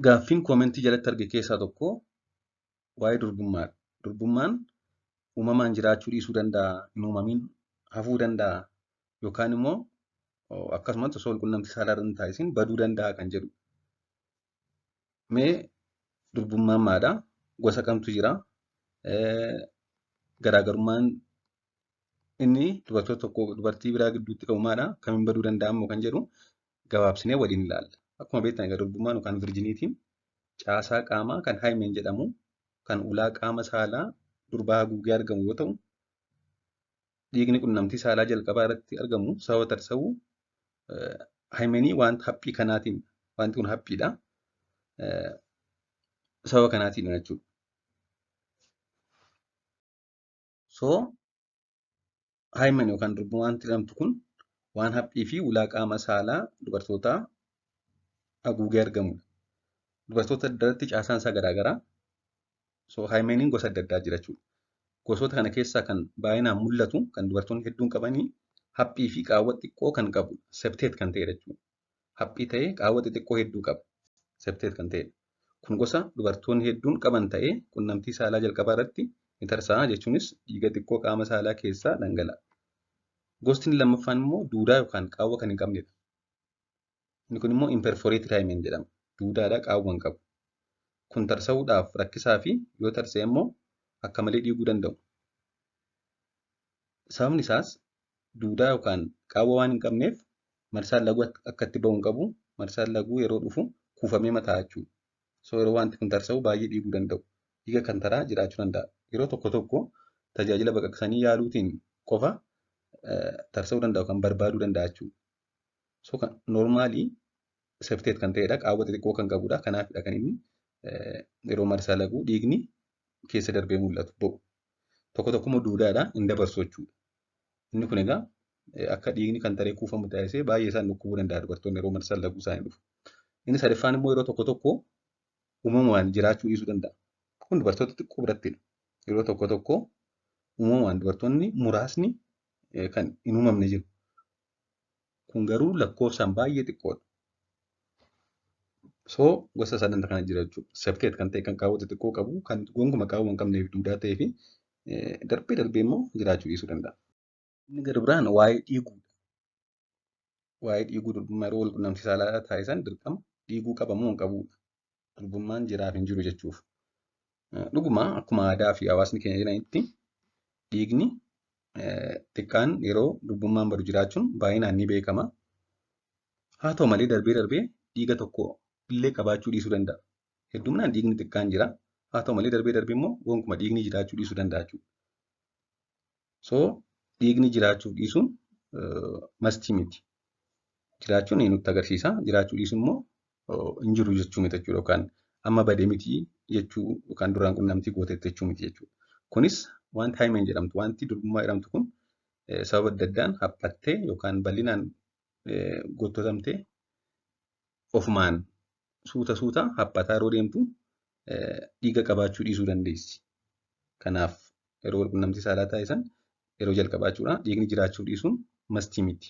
Gaaffiin koomentii jalatti arge keessaa tokko waa'ee durbummaadha. Durbummaan uumamaan jiraachuu dhiisuu danda'a, hin uumamiin hafuu danda'a yookaan immoo akkasumatti osoo walqunnamtii saalaa irra hin taasisin baduu danda'a kan jedhu. Mee durbummaan maalidha? Gosa kamtu jira? Garaagarummaan inni dubartoota tokko dubartii biraa gidduutti qabu maalidha? Akkamiin baduu danda'a immoo kan jedhu gabaabsinee waliin ilaalla. Akkuma beektan egaa durbummaan yookaan virjiniitiin caasaa qaamaa kan hymen jedhamu kan ulaa qaama saalaa durbaa haguugee argamu yoo ta'u, dhiigni qunnamtii saalaa jalqabaa irratti argamu sababa tarsa'uu hymenii wanta haphii kanaatiin, wanti kun haphiidha. Sababa kanaatiin jechuudha. So hymen yookaan durbummaan jedhamtu kun waan haphii fi ulaa qaama saalaa dubartootaa haguugee argamudha. Dubartoota irratti caasaan isaa garaagaraa. So hymeniin gosa adda addaa jira jechuudha. Gosoota kana keessaa kan baay'inaan mul'atu kan dubartoonni hedduun qabanii haphii fi qaawwa xiqqoo kan qabu septeet kan ta'edha jechuudha. Haphii ta'ee qaawwa xixiqqoo hedduu qaba. Septeet kan ta'edha. Kun gosa dubartoonni hedduun qaban ta'ee qunnamtii saalaa jalqabaa irratti ni tarsa'a jechuunis dhiiga xiqqoo qaama saalaa keessaa dhangala'a. Gosti inni lammaffaan immoo duudaa yookaan qaawwa kan hin qabnedha. Inni kun immoo imperforated hymen jedhama. Duudaadha, qaawwa hin qabu. Kun tarsa'uudhaaf rakkisaa fi yoo tarsa'e immoo akka malee dhiiguu danda'u. Sababni isaas duudaa yookaan qaawwa waan hin qabneef marsaan laguu akka itti bahu hin qabu. Marsaan laguu yeroo dhufu kuufamee mataa jechuudha. So yeroo wanti kun tarsa'u baay'ee dhiiguu danda'u. Dhiiga kan taraa jiraachuu danda'a. Yeroo tokko tokko tajaajila baqaqsanii yaaluutiin qofa tarsa'uu danda'u kan barbaaduu danda'a jechuudha. So kan noormaalii septeet kan ta'edha. Qaawwa xixiqqoo kan qabudha. Kanaafidha kan inni yeroo marsaa laguu dhiigni keessa darbee mul'atu ba'u. Tokko tokko immoo duudaadha, hin dabarsu jechuudha. Inni kun egaa akka dhiigni kan taree kuufamu taasisee baay'ee isaan dhukkubuu danda'a dubartoonni yeroo marsaan laguu isaanii dhufu. Inni sadaffaan immoo yeroo tokko tokko uumamaan jiraachuu dhiisuu danda'a. Kun dubartoota xiqqoo birattidha. Yeroo tokko tokko uumamaan dubartoonni muraasni kan hin uumamne jiru. Kun garuu lakkoofsaan baay'ee xiqqoodha. So gosa sadan kana jira jechuudha. Septeet kan ta'e kan qaawwa xixiqqoo qabu, kan gonkumaa qaawwa hin qabneef duudaa ta'ee fi darbee darbee immoo jiraachuu dhiisuu danda'a. Inni gara biraan waa'ee dhiiguudha. Waa'ee dhiiguu durbummaa yeroo walqunnamtii saalaa taasisan dirqama dhiiguu qaba moo hin qabuudha. Durbummaan jiraaf hin jiru jechuuf. Dhuguma akkuma aadaa fi hawaasni keenya jiranitti dhiigni xiqqaan yeroo durbummaan badu jiraachuun baay'inaan ni beekama. Haa ta'u malee darbee darbee dhiiga tokko illee qabaachuu dhiisuu danda'a. Hedduminaan dhiigni xiqqaan jira. Haa ta'u malee darbee darbee immoo gonkumaa dhiigni jiraachuu dhiisuu danda'a jechuudha. So dhiigni jiraachuu dhiisuun mastii miti. Jiraachuun nutti agarsiisa. Jiraachuu dhiisuun immoo hin jiru jechuu miti jechuudha. Yookaan amma badee miti jechuu yookaan duraan qunnamtii gootetti jechuu miti jechuudha. Kunis wanti hymen jedhamtu, wanti durbummaa jedhamtu kun sababa adda addaan haphattee yookaan bal'inaan gottotamtee ofumaan suuta suuta haphataa yeroo deemtu dhiiga qabaachuu dhiisuu dandeessi. Kanaaf yeroo walqunnamtii saalaa taasisan yeroo jalqabaa jechuudha dhiigni jiraachuu dhiisuun mastii miti.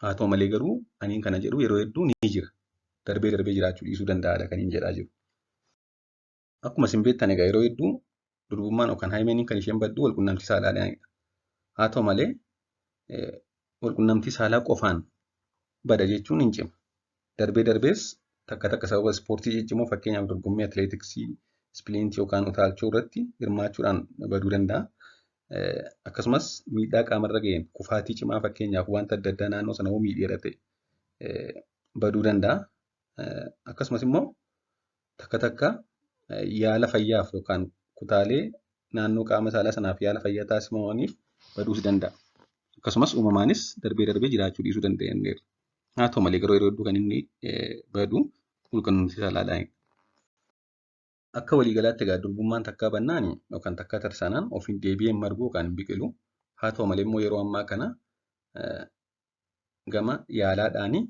Haa ta'u malee garuu aniin kana jedhu yeroo hedduu ni jira. Darbee darbee jiraachuu dhiisuu danda'aadha kan hin jedhaa jiru. Akkuma isin beektan egaa yeroo hedduu durbummaan yookaan hymeniin kan isheen baddu walqunnamtii saalaadhaanidha. Haa ta'u malee walqunnamtii saalaa qofaan bada jechuun hin cimu. Darbee darbees takka takka sababa ispoortii ciccimoo fakkeenyaaf dorgommii atileetiksii, ispiliintii yookaan utaalchoo irratti hirmaachuudhaan baduu danda'a. Akkasumas miidhaa qaamarra ga'een kufaatii cimaa fakkeenyaaf wanta adda addaa naannoo sana miidheera ta'e baduu danda'a. Akkasumas immoo takka takka yaala fayyaaf yookaan kutaalee naannoo qaama saalaa sanaaf yaala fayyaa taasifamaniif baduus danda'a. Akkasumas uumamaanis darbee darbee jiraachuu dhiisuu danda'aniiru. Haa ta'u malee garuu yeroo hedduu kan inni badu walqunnamtii saalaadhaani. Akka waliigalaatti egaa durbummaan takkaa bannaan yookaan takkaa tarsaanaan ofiin deebi'ee hin margu yookaan hin biqilu. Haa ta'u malee immoo yeroo ammaa kana gama yaalaadhaani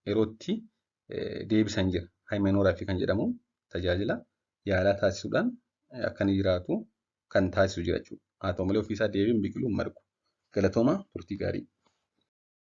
yerootti deebisan jira. Hymenograafii kan jedhamu tajaajila yaalaa taasisuudhaan akka inni jiraatu kan taasisu jira jechuudha. Haa ta'u malee ofiisaa deebi'ee hin biqilu, hin margu. Galatooma, turtii gaarii.